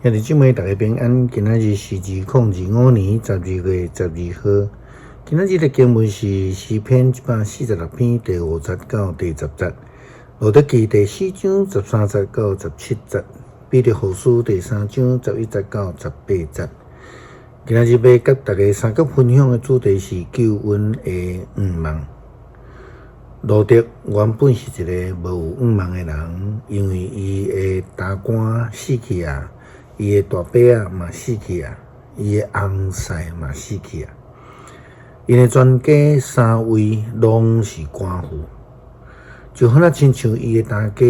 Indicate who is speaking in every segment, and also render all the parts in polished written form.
Speaker 1: 兄弟姊妹，大家平安。今仔日是2025年12月12號。今仔日的經文是詩篇146篇第5節到第10節，路得記第4章13節到17節，彼得後書第3章11節到18節。今仔日欲佮大家相佮分享的主題是救恩的向望。路得原本是一个無有向望的人，因為伊的大官死去啊，伊的大伯仔嘛死去啊，伊的翁婿嘛死去啊，𪜶的全家三位攏是寡婦，就好若親像伊的大家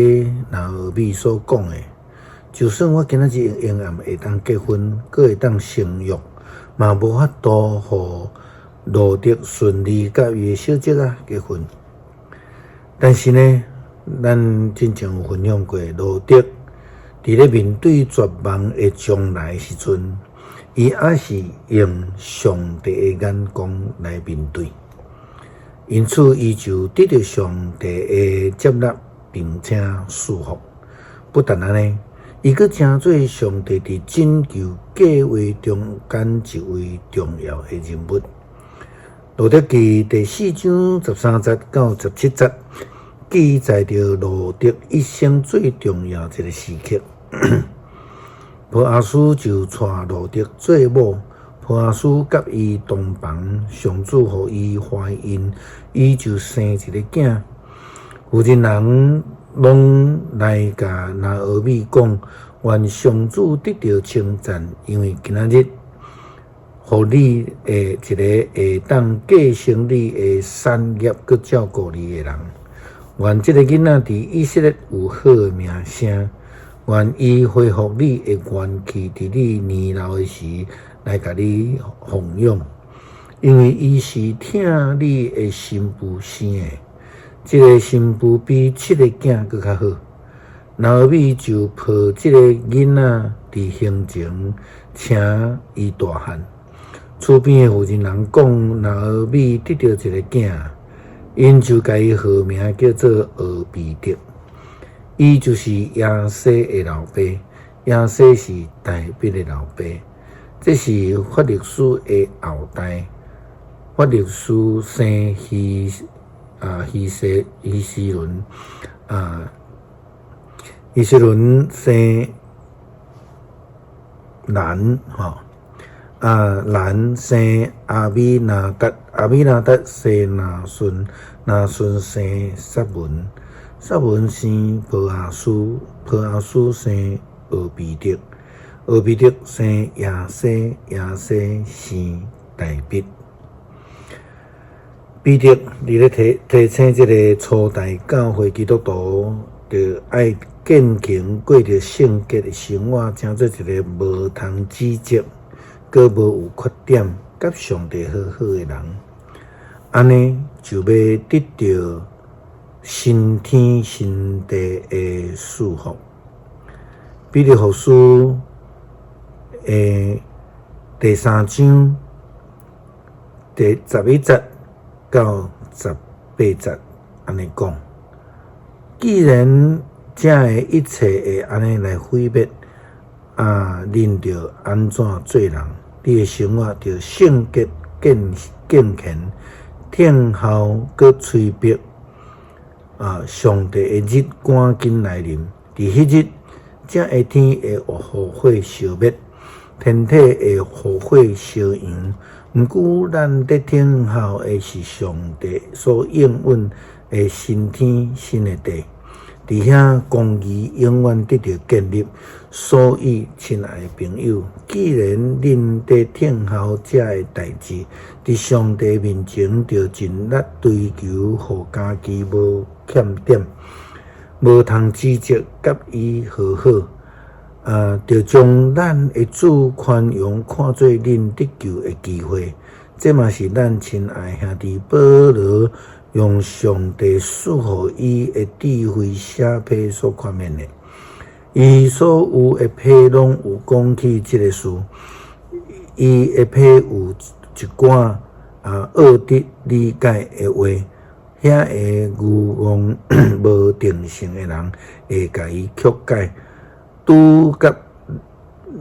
Speaker 1: 拿俄米所講的，就算我今仔日永遠會當結婚，閣會當生育，嘛無法度予路得順利佮伊的小叔仔結婚。但是呢，咱之前有分享過，路得佇咧面對絕望的將來時陣，伊猶是用上帝的眼光來面對，因此伊就得著上帝的接納並且祝福。不但按呢，伊閣成做上帝佇拯救計劃中間一位重要的人物。路得記第4章13節到17節記載著路得一生最重要一个時刻。波阿斯就娶路得做某，波阿斯佮伊同房，上主予伊懷孕，伊就生一个囝。附近人攏來共拿俄米講，願上主得著稱讚，因為今仔日予你的一个會當繼承你的產業，閣照顧你的人。願這个囡仔佇以色列有好的名聲，願伊恢復你的元氣，佇你年老的時來共你奉養，因為伊是疼你的新婦生的。這个新婦比七个囝閣較好。拿俄米就抱這个囡仔佇胸前，請伊大漢。厝邊的婦人人講，拿俄米得著一个囝，𪜶就共伊號名叫做俄備得。伊就是耶西的老爸，耶西是大衛的老爸。這是法勒斯的後代。法勒斯生希西希斯崙啊，希斯崙生蘭吼。蘭生亞米拿達，亞米拿達生拿順，拿順生撒文，撒文生波阿斯，波阿斯生俄備得，俄備得生耶西，耶西生大衛。彼得佇咧提提醒這个初代教會基督徒，著愛堅強過著聖潔的生活，成做一个無通指責，閣無有缺點，佮上帝和好的人，按呢就欲得著新天新地的祝福。彼得後書的第3章第11節到18節按呢講：既然這个一切會按呢來毀滅，啊，恁著按怎做人？你的生活著聖潔、敬敬虔、聽候閣催逼啊！上帝的日趕緊來臨，佇彼日，這个天會予火燒滅，天體會予火燒溶。毋過，咱佇等候的是上帝所應允的新天新的地，佇遐公義永遠得著建立。所以，親愛的朋友，既然恁佇等候這个代誌，佇上帝面前，著盡力追求，予家己無欠點，無通指責，佮伊和好。啊，著將咱的主寬容看做恁得救的機會。這嘛是咱親愛兄弟保羅用上帝賜予伊的智慧寫批所勸勉的。伊所有的批攏有講起這个事，伊的批有一寡奧得理解的話，遐个愚戇無定性的人會共伊曲解，拄佮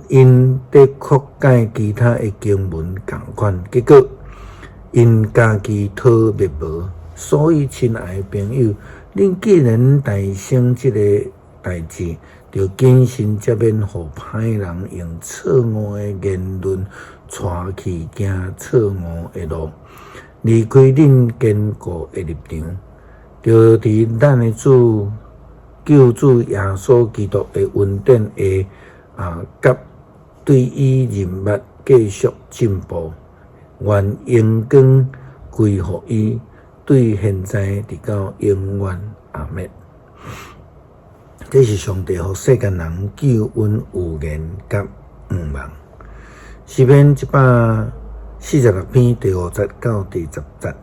Speaker 1: 𪜶的確佮其他的經文仝款，結果𪜶家己討滅亡。所以，親愛的朋友，恁既然代成這個代誌，著謹慎才免予歹人用錯誤的言論帶去行錯誤的路，離開恁堅固的立場。著佇咱的主救主耶穌基督的恩典下，佮對伊認捌繼續進步，願榮光歸予伊，對現在直到永遠。阿們。這是上帝予世間人救恩預言佮向望。詩篇146篇第五節到第十節。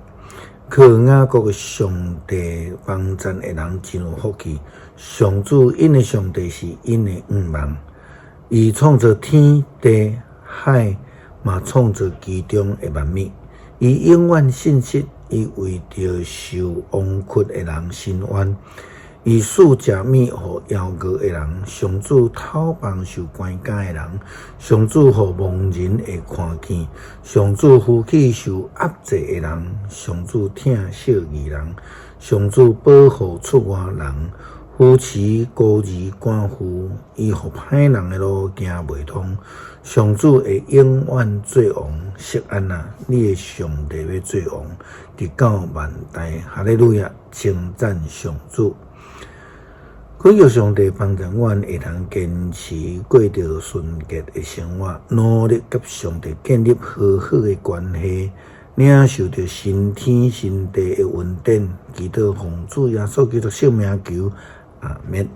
Speaker 1: 靠雅各的上帝幫贊的人真有福氣。上主𪜶的上帝是𪜶的向望，伊創造天地海，嘛創造其中的萬物。伊永遠信實，伊為著受王屈的人伸冤。伊賜食物予枵餓的人，上主透放受關監的人，上主予盲人會看見，上主扶起受壓制的人，上主疼惜義人，上主保護出外人，扶持孤兒寡婦，伊予歹人的路行袂通。上主會永遠做王，錫安啊，你的上帝欲做王，直到萬代。哈利路亞，稱讚上主。懇求上帝幫助阮會當堅持過著純潔的生活，努力佮上帝建立和好的關係，領受著新天新地的恩典。祈禱奉主耶穌基督聖名求，阿們。